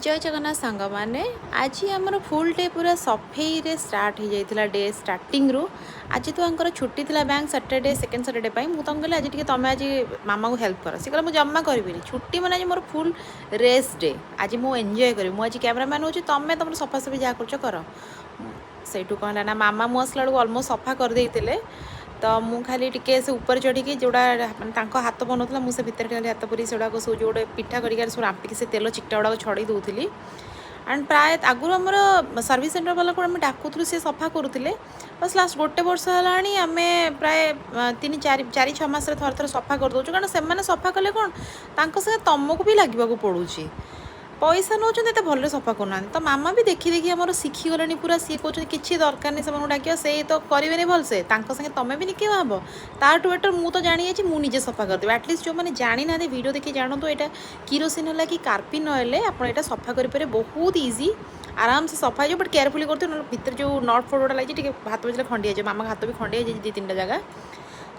ଜୟ ଜଗନ୍ନାଥ ସାଙ୍ଗମାନେ। ଆଜି ଆମର ଫୁଲ୍ ଡେ ପୁରା ସଫେଇରେ ଷ୍ଟାର୍ଟ ହେଇଯାଇଥିଲା ଡେ ଷ୍ଟାର୍ଟିଂରୁ। ଆଜି ତ ଆଙ୍କର ଛୁଟି ଥିଲା ବ୍ୟାଙ୍କ, ସାଟର୍ଡେ, ସେକେଣ୍ଡ ସାଟର୍ଡେ ପାଇଁ। ମୁଁ ତାଙ୍କୁ କହିଲି, ଆଜି ଟିକେ ତମେ ଆଜି ମାମାକୁ ହେଲ୍ପ କର। ସେ କହିଲା, ମୁଁ ଜମା କରିବିନି। ଛୁଟି ମାନେ ଆଜି ମୋର ଫୁଲ୍ ରେଷ୍ଟ ଡେ। ଆଜି ମୁଁ ଏନ୍ଜୟ କରିବି। ମୁଁ ଆଜି କ୍ୟାମେରାମ୍ୟାନ୍ ହେଉଛି, ତମେ ତମର ସଫାସଫି ଯାହା କରୁଛ କର। ସେଇଠୁ କ'ଣ ହେଲା ନା, ମାମା ମୁଁ ଆସିଲା ବେଳକୁ ଅଲମୋଷ୍ଟ ସଫା କରିଦେଇଥିଲେ। ତ ମୁଁ ଖାଲି ଟିକେ ସେ ଉପରେ ଚଢ଼ିକି ଯେଉଁଟା ମାନେ ତାଙ୍କ ହାତ ବନଉଥିଲା, ମୁଁ ସେ ଭିତରେ ଖାଲି ହାତ ପୁରେଇ ସେଗୁଡ଼ାକ ସବୁ ଯେଉଁ ଗୋଟେ ପିଠା କରିକି ସବୁ ରାମ୍ପିକି ସେ ତେଲ ଚିକଟା ଗୁଡ଼ାକ ଛଡ଼େଇ ଦେଉଥିଲି। ଆଣ୍ଡ ପ୍ରାୟ ଆଗରୁ ଆମର ସର୍ଭିସ୍ ସେଣ୍ଟର ବାଲାକୁ ଆମେ ଡାକୁଥିଲୁ, ସେ ସଫା କରୁଥିଲେ। ବାସ୍, ଲାଷ୍ଟ ଗୋଟେ ବର୍ଷ ହେଲାଣି ଆମେ ପ୍ରାୟ ତିନି ଚାରି 4-6 ମାସରେ ଥରେ ଥରେ ସଫା କରିଦେଉଛୁ। କାରଣ ସେମାନେ ସଫା କଲେ କ'ଣ, ତାଙ୍କ ସାଙ୍ଗେ ତମକୁ ବି ଲାଗିବାକୁ ପଡ଼ୁଛି। ପଇସା ନେଉଛନ୍ତି, ଏତେ ଭଲରେ ସଫା କରୁନାହାନ୍ତି। ତ ମାମା ବି ଦେଖି ଦେଖି ଆମର ଶିଖିଗଲେଣି ପୁରା। ସିଏ କହୁଛନ୍ତି, କିଛି ଦରକାର ନାହିଁ ସେମାନଙ୍କୁ ଡାକିବା, ସେଇ ତ କରିବେନି ଭଲସେ, ତାଙ୍କ ସାଙ୍ଗେ ତମେ ବି ନିକିବା ହେବ। ତାଠୁ ବେଟର୍ ମୁଁ ତ ଜାଣିଯାଇଛି, ମୁଁ ନିଜେ ସଫା କରିଦେବି। ଆଟଲିଷ୍ଟ ଯେଉଁମାନେ ଜାଣିନାହାନ୍ତି, ଭିଡ଼ିଓ ଦେଖି ଜାଣନ୍ତୁ। ଏଇଟା କିରୋସିନ ହେଲା କି କାର୍ପିନ ଅଏଲ୍, ଆପଣ ଏଇଟା ସଫା କରିପାରିବେ। ବହୁତ ଇଜି, ଆରାମସେ ସଫା ହେଇଯିବ। ବଟ୍ କେୟାରଫୁଲି କରୁଥିବେ, ନହେଲେ ଭିତରେ ଯେଉଁ not ଫଟ୍ ଗୁଡ଼ା ଲାଗିଛି, ଟିକେ ହାତ ବାଜିଲେ ଖଣ୍ଡିଆ ହେଇଯିବ। ମାମାଙ୍କ ହାତ ବି ଖଣ୍ଡିଆ ହେଇଯାଇଛି ଦୁଇ ତିନିଟା ଜାଗା।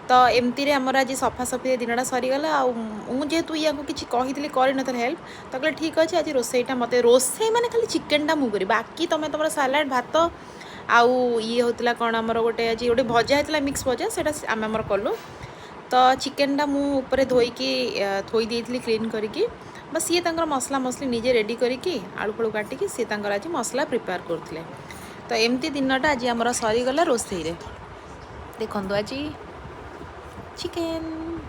ତ ଏମିତିରେ ଆମର ଆଜି ସଫାସଫିରେ ଦିନଟା ସରିଗଲା। ଆଉ ମୁଁ ଯେହେତୁ ୟାକୁ କିଛି କହିଥିଲି, କରିନଥିଲେ ହେଲ୍ପ, ତ କହିଲେ, ଠିକ୍ ଅଛି, ଆଜି ରୋଷେଇଟା ମୋତେ, ରୋଷେଇ ମାନେ ଖାଲି ଚିକେନଟା ମୁଁ କରିବି, ବାକି ତୁମେ ତୁମର ସାଲାଡ଼, ଭାତ ଆଉ ଇଏ ହେଉଥିଲା କ'ଣ, ଆମର ଗୋଟେ ଆଜି ଗୋଟେ ଭଜା ହେଇଥିଲା, ମିକ୍ସ ଭଜା, ସେଇଟା ଆମେ ଆମର କଲୁ। ତ ଚିକେନଟା ମୁଁ ଉପରେ ଧୋଇକି ଥୋଇ ଦେଇଥିଲି କ୍ଲିନ୍ କରିକି। ବା ସିଏ ତାଙ୍କର ମସଲା ମସଲି ନିଜେ ରେଡ଼ି କରିକି, ଆଳୁ ଫାଳୁ କାଟିକି ସିଏ ତାଙ୍କର ଆଜି ମସଲା ପ୍ରିପେୟାର କରୁଥିଲେ। ତ ଏମିତି ଦିନଟା ଆଜି ଆମର ସରିଗଲା ରୋଷେଇରେ। ଦେଖନ୍ତୁ, ଆଜି ଚିକେନ୍।